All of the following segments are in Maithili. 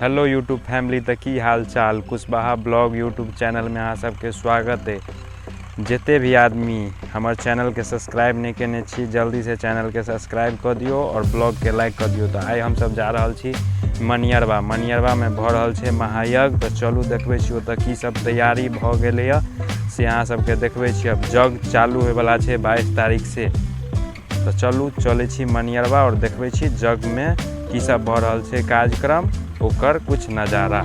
हेलो यूट्यूब फैमिली, तऽ की हाल चाल। कुशवाहा ब्लॉग यूट्यूब चैनलमे अहाँ सबके स्वागत है। जते भी आदमी हमर चैनलके सब्सक्राइब नहि केने छी, जल्दीसँ चैनलके सब्सक्राइब कऽ दियौ आओर ब्लॉगके लाइक कऽ दियौ। तऽ आइ हमसब जा रहल छी मनियरबा। मनियरबामे भऽ रहल छै महायज्ञ। तऽ चलू देखबै छी ओतऽ की सब तैयारी भऽ गेलैए से अहाँ सबके देखबै छी। अब यज्ञ चालू होइवला छै 22 तारीख से। तऽ चलू चलै छी मनियरबा आओर देखबै छी यज्ञमे की सब भऽ रहल छै कार्यक्रम, ओकर कुछ नजारा।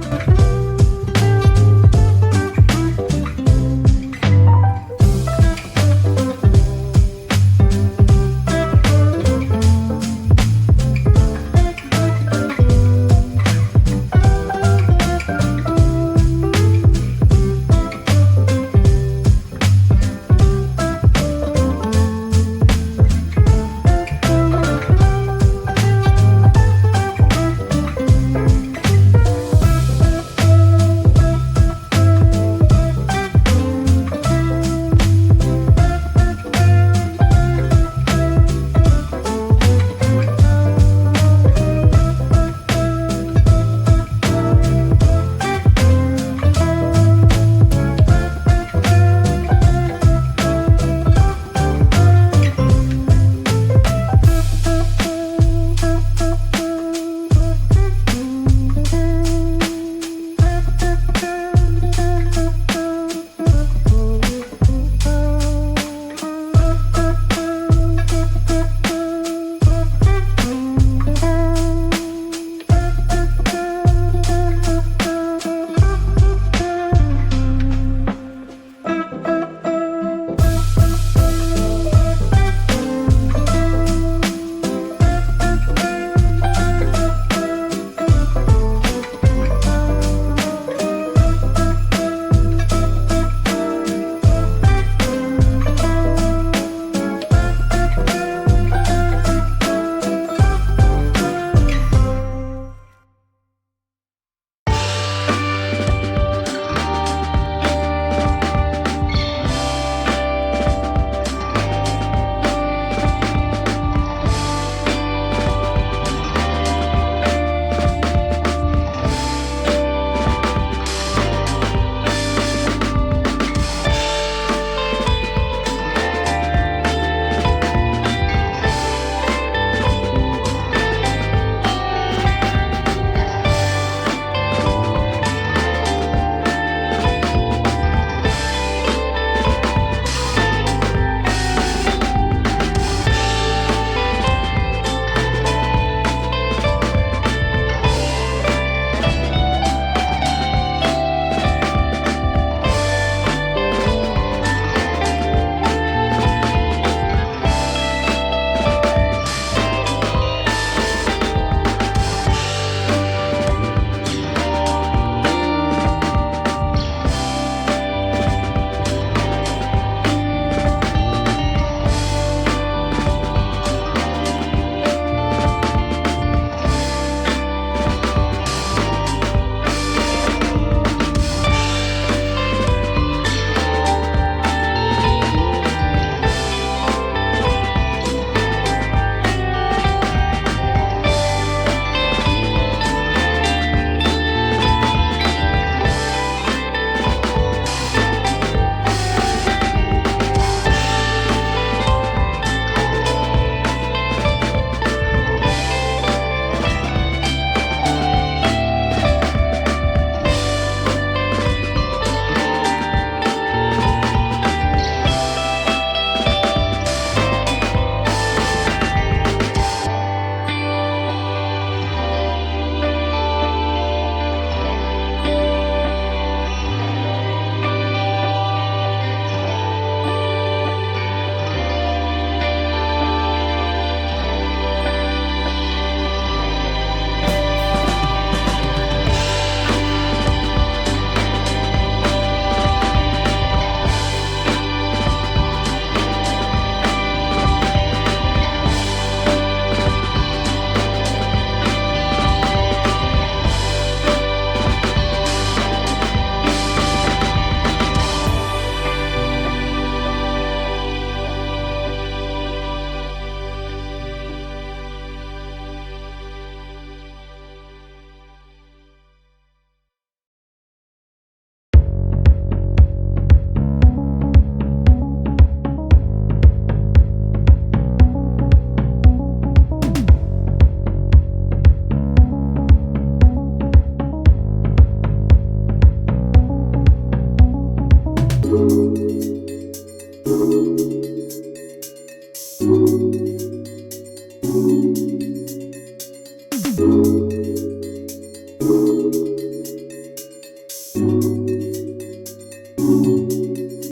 बाय।